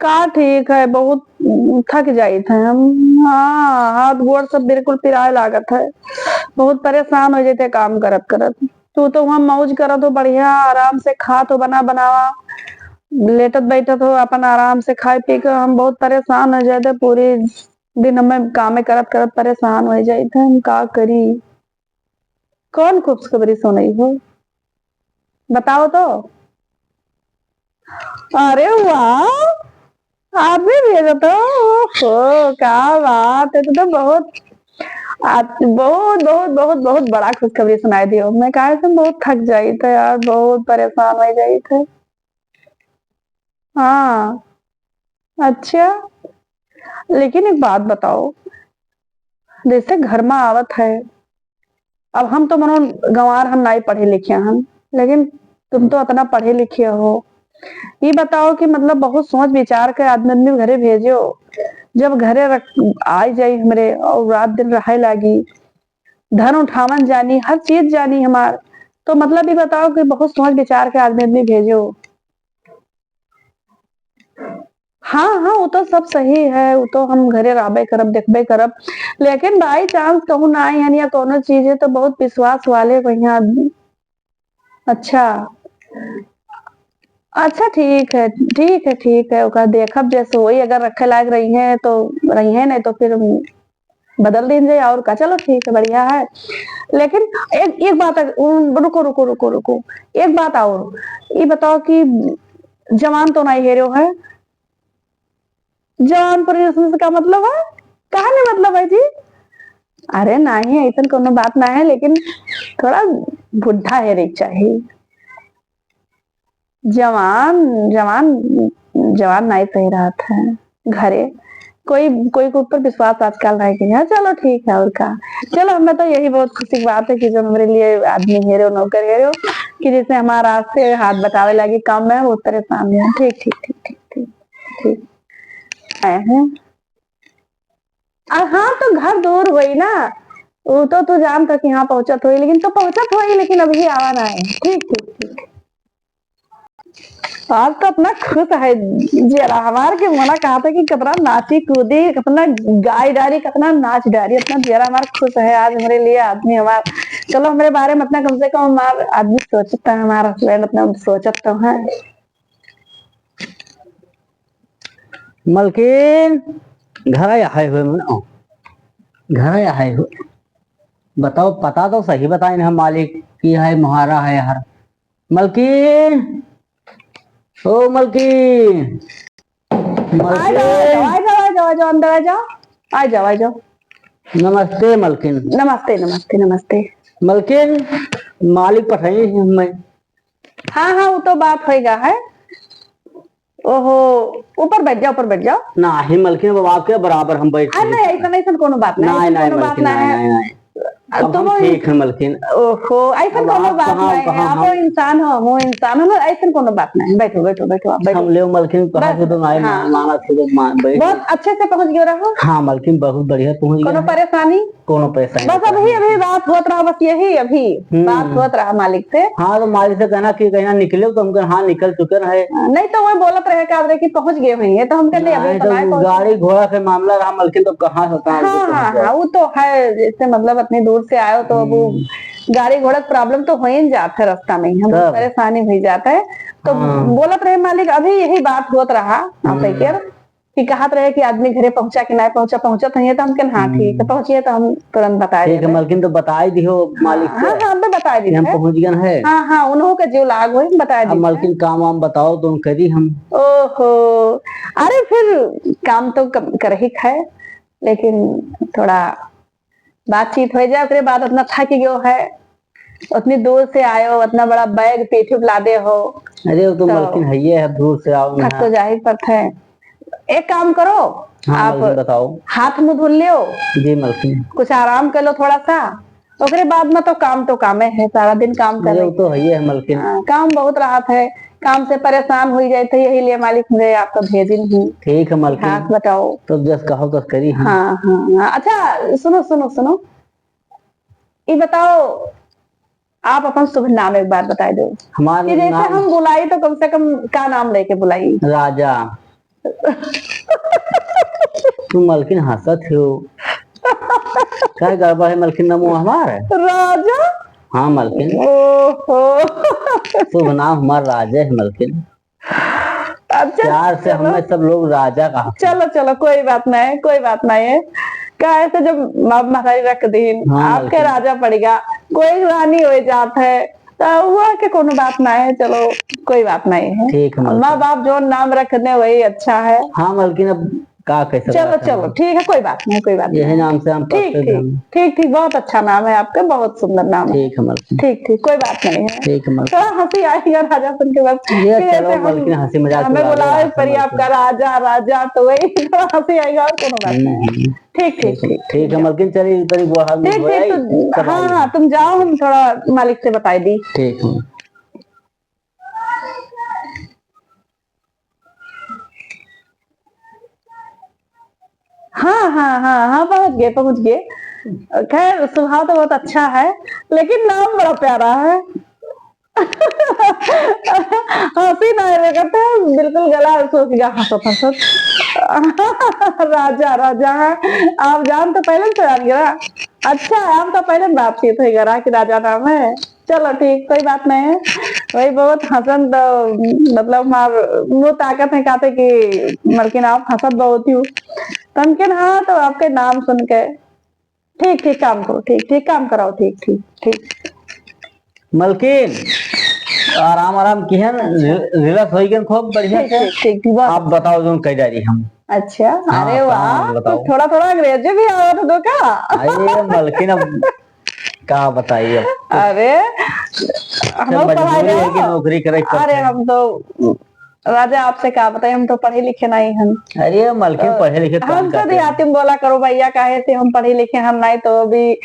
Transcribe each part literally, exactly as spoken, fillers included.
का ठीक है, बहुत थक जाइत है हम। हाँ, हाथ गोड़ सब बिल्कुल पिराए लागत है, बहुत परेशान होइ जाइत है काम करत करत। तू तो वहाँ मौज करत हो, बढ़िया आराम से खात हो, बना बनावा, लेटत बैठत हो अपन आराम से खाए पी के। हम बहुत परेशान होइ जाइत है, पूरी दिन हमें कामे करत करत परेशान होइ जाइत है। हम का करी? कौन खुशखबरी सुनई हो, बताओ तो। अरे वाह, आप भी भेजो तो। ओहो, क्या बात है, तो, तो बहुत, आप बहुत, बहुत, बहुत, बहुत बड़ा खुशखबरी सुनाई दियो। मैं काहे से बहुत थक जाइत है यार, बहुत परेशान होइ जाइत है। हाँ, अच्छा, लेकिन एक बात बताओ, जैसे घर में आवत है, अब हम तो मनो गंवार हन, नाई पढ़े लिखे हन, लेकिन तुम तो अतना पढ़े लिखे हो। ई बताओ कि मतलब बहुत सोच विचार के आदमी, आदमी घरे भेजो। जब घरे रख, आई जाई हमरे और रात दिन रहे लागी, धन उठावन जानी, हर चीज जानी हमार, तो मतलब ई बताओ कि बहुत सोच विचार के आदमी, आदमी भेजो। हाँ, हाँ, वो तो सब सही है, वो तो हम घरे रहबे करब, देखबे करब, लेकिन by chance कहूँ ना आई हन या कोनो चीज है तो बहुत विश्वास वाले बढ़िया आदमी। अच्छा, अच्छा, ठीक है, ठीक है, ठीक है, ओका देखब जैसे होई, अगर रखे लायक रही है तो रही है, नहीं तो फिर बदल दीन जाए और का। चलो ठीक है, बढ़िया है। लेकिन एक, एक बात है, उम, रुको, रुको, रुको, रुको, एक बात और, ये बताओ कि जवान तो नहीं हेरो है? जवान पुराने से का मतलब है? कहा नहीं मतलब है जी? अरे नहीं, ऐसन कोनो बात ना है, लेकिन थोड़ा बुढ़ा हेरे के चाहिए। जवान, जवान, जवान नाई सही रहत है घरे। कोई, कोई के ऊपर विश्वास आजकल नहीं किया। चलो ठीक है, और का। चलो, हमें तो यही बहुत खुशी की बात है कि जो हमारे लिए आदमी हेरो, नौकर हेरो, कि जैसे हमारा आज से हाथ बटावे लागी काम में, वो परेशान है। ठीक, ठीक, ठीक, ठीक, ठीक, ठीक। आए हैं। आ, हाँ, तो घर दूर होई ना, वो तो तू जानत कि हाँ पहुँचत होई, लेकिन तो पहुँचत होई, लेकिन अभी आवा ना है। ठीक, ठीक, ठीक। आज तो इतना खुश है जियरा हमार के मना कहा था कि कितना नाची कूदी, कितना गाय डारी, कितना नाच डारी, इतना जियरा हमार खुश है आज हमारे लिए आदमी हमार। चलो, हमारे बारे में इतना कम से कम हमार आदमी सोचता है, हमारा husband इतना सोचता है। मलकिन, घर आया है हुए मन, ओ, घर आया है हुए। बताओ, पता तो सही बताइन हम मालिक, कि है मुहारा है हर। मलकिन, ओ मलकिन, आ जाओ, आ जाओ, मलकिन। आ जाओ, आ जाओ, आ जाओ, अंदर आ जाओ, आ जाओ, आ जाओ। नमस्ते मलकिन। नमस्ते, नमस्ते, नमस्ते। मलकिन, मालिक पठाई है हमें। हाँ, हाँ, वो तो बात होएगा है। ओहो, ऊपर बैठ जाओ, ऊपर बैठ जाओ। नाही मलकिन, अब आपके बराबर हम बैठ अरे नहीं, ऐसन, ऐसन कोनो बात नहीं, नहीं, ऐसन नहीं कोनो बात मलकिन, नहीं नहीं, है। नहीं, नहीं। अब तुम हम ठीक है मलकिन। ओहो, ऐसन अब कोनो आप बात कहाँ, नहीं है, कहाँ आप हम इंसान हो, हम इंसान हो, ऐसन कोनो बात नहीं। बैठो, बैठो, बैठो, आप बैठो। हम ले मलकिन, कहाँ बस, से तो नहीं हाँ। मान, माना थे तो मान, बैठ बहुत गए। अच्छे से पहुँच गए रहो। हाँ मलकिन, बहुत बढ़िया पहुँच गए कोनो हैं। परेशानी? कोनो परेशानी बस नहीं अभी, है। अभी बात होत रहा, बस यही अभी हम्म। बात होत रहा मालिक से। हाँ, तो मालिक से कहना कि कहीं निकले, तो हम कहे, "हाँ, निकल चुके हैं।" नहीं तो वो बोलत रहे का कि पहुँच गए होंगे, तो हम कहते, "अभी नहीं, तो तो नहीं पहुँचे।" गाड़ी घोड़ा के मामला रहा, मलकिन, तो कहाँ से, कहाँ से हाँ, पहुँच हाँ, जाए? हाँ, वो तो है, जैसे मतलब इतनी दूर से आयो, तो अब वो हम्म। गाड़ी घोड़ा के problem तो हो ही जात है रास्ता में, हम तब। परेशानी हो जाता है। तो हाँ। बोलत रहे मालिक, अभी यही बात होत रहा, आप हम्म। कह कि कहत रहे कि आदमी घरे पहुँचा कि नाहीं पहुँचा, पहुँचत हइये तो हम कहेन, "हाँ, ठीक है, हम्म। पहुँचिए तो हम तुरंत बताए ठीक है, देबे।" मलकिन तो बताई दिहो हाँ, मालिक से हाँ, हाँ, अबे बताए कि हम दिहे। पहुँच गए हैं। हाँ, हाँ, उन्हों का जो लाग होई, बताए अब दिहे। मलकिन काम वाम बताओ तो करी हम। ओहो, अरे फिर काम तो क-, करही है, लेकिन थोड़ा बातचीत होइ जाए, ओकरे बाद उतना थक गयो है, उतनी दूर से आयो, उतना बड़ा bag पीठ पे लादे हो, अरे, वो तो तो मलकिन हइये है, दूर से आओ थक यहाँ। तो जाहिर पड़त है। एक काम करो, हाँ, आप मलकिन, बताओ। हाथ मुंह धुल लियो, जी, मलकिन। कुछ आराम कर लो थोड़ा सा, ओकरे बाद में तो काम तो कामे है, सारा दिन काम कर अरे, वो रही। तो हइये है, मलकिन। हाँ, काम बहुत रहत है, काम से परेशान हुई जाए, तो यही लिए मालिक हमरे आपका भेजिन ही। ठीक है, मलकिन। खास बताओ। तो जस कहो, तस करी हम। हाँ, हाँ, हाँ। अच्छा, सुनो, सुनो, सुनो। ई बताओ, आप अपन शुभ नाम एक बार बताई दो। हमार कि जैसे नाम हम बुलाई तो कम से कम का नाम लेके बुलाई? राजा। तू मलकिन हँसत हो, का गड़बड़ है मलकिन? नाम हमार है। राजा। हाँ मलकिन। ओहो। शुभ नाम हमार राजा है मलकिन। अच्छा, प्यार से चलो। हमें सब लोग राजा कहा। चलो, चलो, कोई बात नहीं है, कोई बात नहीं है। काहे से जब बाप महतारी रख दीन, हाँ, आपके मलकिन। राजा पड़ेगा, कोई रानी हो जात है, तो हुआ के कोनो बात नहीं है, चलो, कोई बात नहीं है। ठीक है, मलकिन। माँ बाप जो नाम रख दे, वही अच्छा है। हाँ, मलकिन, अब का कह सकते चलो, हैं? चलो, ठीक है, कोई बात नहीं, कोई बात यही नहीं। नाम से हम ठीक, प्रसिद्ध ठीक, हैं। ठीक, ठीक, बहुत अच्छा नाम है आपका, बहुत सुंदर नाम है। ठीक है, मलकिन। ठीक, ठीक, कोई बात नहीं है। ठीक है, मलकिन। थोड़ा हँसी आएगा राजा सुन के बस। ये कि चलो, जैसे हम, मलकिन, हँसी मजाक हमें तो बुलावे लागेगा, परी मलकिन। आपका राजा, राजा, तो वही थोड़ा हँसी आएगा और कोनो बात हम्म, नहीं है। हम्म। ठीक, ठीक, ठीक है, ठीक, ठीक है, ठीक है। मलकिन, चलिए, इधर ही वो हाल ठीक, हो ठीक, जाए, तो तब हाँ, आइए। हाँ, तुम जाओ, हम थोड़ा मालिक से बताई दी। ठीक है। हाँ, हाँ, हाँ, हाँ, पहुँच गए, पहुँच गए। खैर, स्वभाव तो बहुत अच्छा है, लेकिन नाम बड़ा प्यारा है। हँसी ना आवे करते, बिल्कुल गला सूख गया हँसत हँसत। राजा, राजा है, आप जान तो पहले से जान गया। अच्छा, हम तो पहले बातचीत हो गया कि राजा नाम है। चलो ठीक, कोई बात नहीं है। वही बहुत हँसन तो, मतलब, हमार मुँह ताकत है, कहते कि मलकिन आप हँसत बहुत ही हो। तो हम कहेन, हाँ, तो आपके नाम सुन के। ठीक, ठीक, काम करो, ठीक, ठीक, काम कराओ, ठीक, ठीक, ठीक। मलकिन, आराम, आराम किहन, रि-, रिलैक्स होई गन खूब बढ़िया ठीक, से। ठीक, ठीक, ठीक, बहुत आप अच्छा। बताओ, जोन कह जा रही हम। अच्छा, हाँ, अरे वाह, बताओ, तो बताओ। थोड़ा, थोड़ा अंग्रेजी भी आवा तो दो का? अरे मलकिन, अब का बताई अब? अरे, हम सब लोग मजबूरी पढ़ाई है कि रहो। नौकरी करे के अरे, पड़ते हैं। हम तो, राजा, आपसे का बताई, हम तो पढ़े लिखे नहीं हन। अरे, मलकिन, तो पढ़े लिखे तो हम हमसे तो कहे देहाती में बोला करो भैया, काहे से हम पढ़े लिखे हन नहीं, तो अभी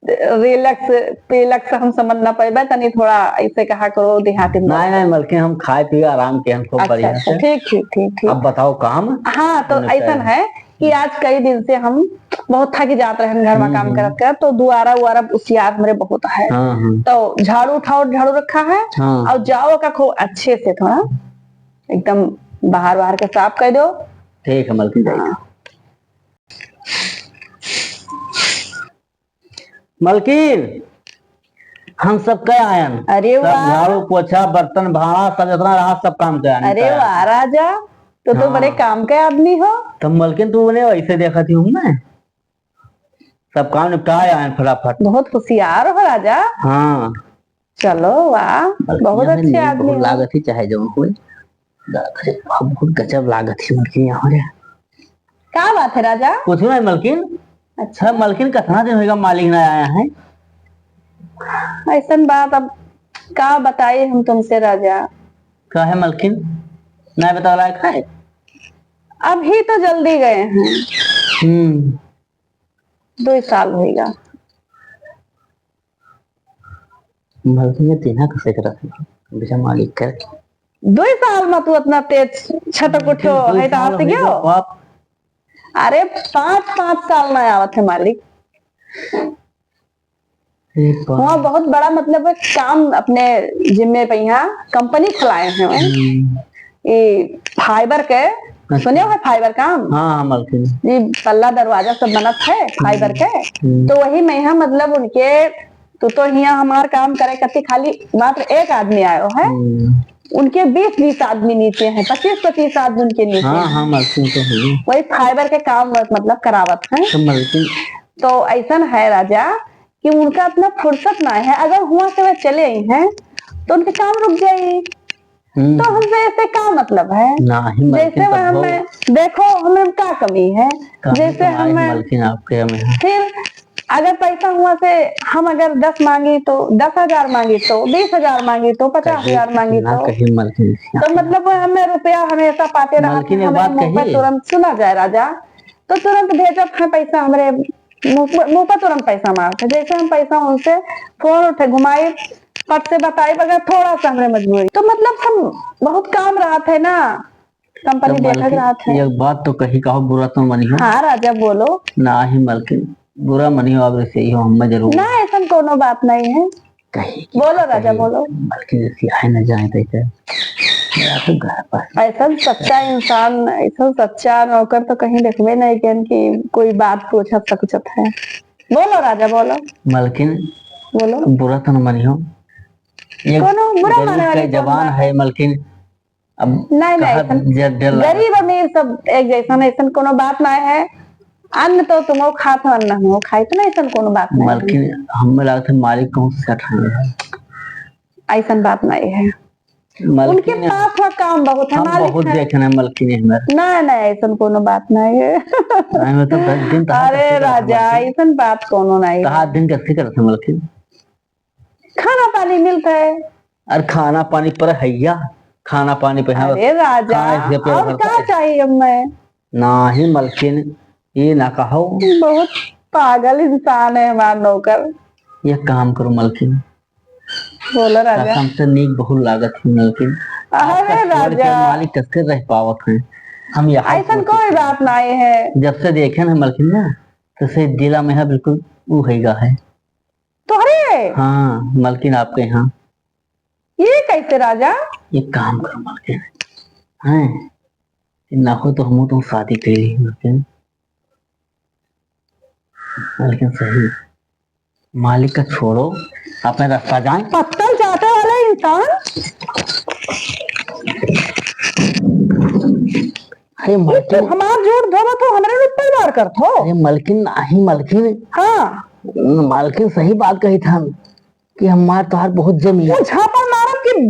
रिलैक्स, पिलैक्स हम समझ ना पाइबे, तनी थोड़ा ऐसे कहा करो देहाती में। नहीं, नहीं, मलकिन, हम खाए पिए आराम के हम खूब अच्छा, बढ़िया अच्छा, से। ठीक, ठीक, ठीक, ठीक। अब बताओ काम। हाँ, तो ऐसन है कि आज कई दिन से हम बहुत थक जात रहन घर में काम करत करत, तो दुआरा उआरा उसियार हमरे बहुत है। हाँ, हाँ। तो झाड़ू उठाओ, झाड़ू रखा है, हाँ। और जाओ का खूब अच्छे से थोड़ा एकदम बाहर बाहर के साफ कर दो। ठीक है मलकिन, जाइए। हाँ। मलकिन, हम सब कह आयन। अरे सब वाह। झाड़ू, पोछा, बर्तन, भाड़ा, सब जितना रहा, सब काम कह आयन। अरे वाह राजा, तो, तो हाँ। बड़े काम के आदमी हो। तो मलकिन, तू उन्हें वैसे देखा थी हूँ मैं, सब काम निपटा आयन फटाफट। बहुत होशियार हो राजा। हाँ। चलो, वाह, मलकिन बहुत अच्छे आदमी हो। लागत ही चाहे जौन होए। अरे, बहुत गजब लागत ही मलकिन यहाँ रे। का बात है राजा? कुछ नहीं मलकिन। अच्छा। मलकिन, कितना दिन होइगा मालिक ना आया है? ऐसन बात अब का बताई हम तुमसे राजा। का है मलकिन? ना बतावे लायक है? अभी तो जल्दी गए हैं। हम्म। दो साल होइगा। मलकिन, ये तीना कसे करत है? बिना मालिक कर। दो साल में तू इतना तेज छटक उठो है, कहाँ से गयो? अरे, पाँच, पाँच साल में आवत है मालिक। वहाँ बहुत बड़ा, मतलब, काम अपने जिम्मे पे यहाँ कंपनी खुलाए हैं। हम्म। ये फाइबर के, अच्छा। सुने हो फाइबर काम? हाँ, हाँ, मलकिन। ये पल्ला दरवाजा सब बनत है फाइबर के। हम्म। तो वही में यहाँ, मतलब, उनके, तू तो यहाँ हमार काम करे करती खाली मात्र एक आदमी आयो है। हम्म। उनके बीस बीस आदमी नीचे हैं, पच्चीस पच्चीस आदमी उनके नीचे हाँ, हैं। हाँ, मलकिन तो है। वही फाइबर के काम, मतलब, करावत हैं। तो मलकिन तो ऐसन है राजा कि उनका इतना फुर्सत ना है, अगर हुआ से वह चले आई हैं तो उनके काम रुक जाई। हम्म। तो हमसे ऐसे का मतलब है? नाही मलकिन, जैसे वह तब हो। हमें, देखो, हमें का कमी है? कमी जैसे तो नाही हमें मलकिन आपके हमें। फिर अगर पैसा हुआ से हम अगर दस मांगी तो दस हजार मांगी तो बीस हजार मांगी तो पचास हजार मांगी ना तो, कही मलकिन। तो मतलब वह हमें रुपया हमेशा पाते रहते मलकिन, हैं, एक हमारे बात मुंह पर कही। तुरंत सुना जाए राजा, तो तुरंत भेजत हैं पैसा हमरे मुंह पर, मुंह पर तुरंत पैसा मारते। जैसे हम पैसा उनसे फोन उठे, घुमाई, फट से बताई, अगर थोड़ा सा हमरे मजबूरी, तो मतलब सब बहुत काम रहत है ना, कंपनी तो देखत मलकिन, रहत है। एक बात तो कही, कहो बुरा तो मनिहो। हाँ राजा, बोलो। नाही मलकिन, बुरा मनिहो, अब ऐसे ही हो, हम जरूर। ना, ऐसन कोनो बात नहीं है। कही कि बोलो राजा, कही, बोलो। मलकिन जैसी आए ना जाए, तो ऐसे। मेरा तो घर पर। ऐसन सच्चा इंसान, ऐसन सच्चा नौकर तो कहीं देखबे नहीं किहन कि कोई बात पूछत सकचत है। बोलो राजा, बोलो। मलकिन, बोलो। बुरा तो न मनिहो। ये कोनो बुरा गरीब माने वाली के जबान है, मलकिन। अब नहीं, नहीं, कहा ऐसन जर-, डर लगा। गरीब अमीर सब एक जैसन, ऐसन कोनो बात नहीं है। अन्न तो तुमहू खात हो, अन्न हमहू खाई, तो नहीं, ऐसन कोनो बात नहीं है। मलकिन, हमें लागत है मालिक कहूँ से सट है। ऐसन बात नहीं है। मलकिन, उनके पास वह काम बहुत है, हम मालिक बहुत है। देखे ना मलकिन हमारे। नहीं, नहीं, ऐसन कोनो बात नहीं है। नहीं, मैं तो दस दिन तहार अरे कैसे करत है राजा, मलकिन? ऐसन बात कोनो नहीं है। तहार दिन कैसे करत है मलकिन? खाना पानी मिलत है। अरे खाना पानी पर हैया, खाना पानी पे है। अरे राजा, खाए से पेट और भरता का है। चाहिए हमें? नाही मलकिन, ये ना कहो। बहुत पागल इंसान है हमार नौकर। ये काम करो मलकिन। बोलो राजा। कसम से नीक बहुत लागत है मलकिन। अरे आपका छोड़ के राजा। मालिक कैसे रह पावत है? हम यहाँ ऐसन सोचत कोई हैं। बात नहीं है। जब से देखे ना मलकिन ना, तो से दिला में है बिल्कुल ऊ हैगा है। तोहरे? हाँ, मलकिन आपके यहाँ। ये कैसे राजा? ये काम करो मलकिन। हैं? ना हो तो हमहू तो शादी कर ली मलकिन। मलकिन सही। मालिक का छोड़ो, अपने रास्ता जाए। पत्तल चाटे वाले इंसान। अरे ये मलकिन। हमार झूठ धोवत हो, हमरे ऊपर वार करत हो। अरे मलकिन, नाही मलकिन। हाँ। मलकिन सही बात कही था कि हमार तोहार बहुत जमी है। वो झापड़ मारब कि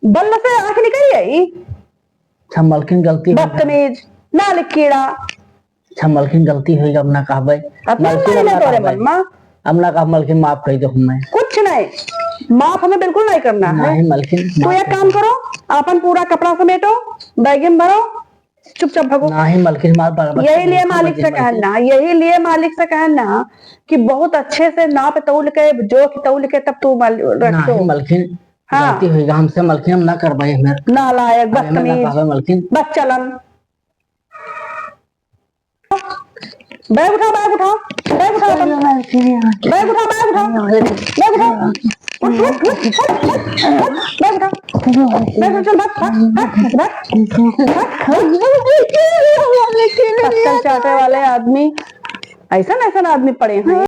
बल्ल से आँख निकल जाई। अच्छा मलकिन गलती हो गई। बदतमीज, नालायक कीड़ा। अच्छा मलकिन गलती होई, अब ना कहबे। अब ना मलकिन, अब ना तोरे कहबे। मन मा। अब ना कह मलकिन, माफ कर दो हमें। कुछ नहीं, माफ हमें बिल्कुल नहीं करना है। नहीं मलकिन, तू माफ एक कर काम दो। करो, अपन पूरा कपड़ा समेटो, बैग में भरो, चुपचाप भागो। नहीं मलकिन, मार बार बार यही लिए मालिक से कहना, यही लिए मालिक से कहना कि बहुत अच्छे से नाप तौल के, जोख तौल के तब तू माल-, रखो। नहीं मलकिन, हाँ। गलती होई गा हमसे मलकिन, हम ना करबे हमें। नालायक, अब हमें ना बदतमीज, कहबे मलकिन। बदचलन। बैग उठा, बैग उठा, बैग उठा अपन। बैग उठा, बैग उठा, बैग उठा। उठ, उठ, उठ, उठ, उठ, बैग उठा। बैग उठा, चल, भाग, भाग, भाग, भाग, भाग। पत्तल चाटे वाले आदमी, ऐसन, ऐसन आदमी पड़े हैं।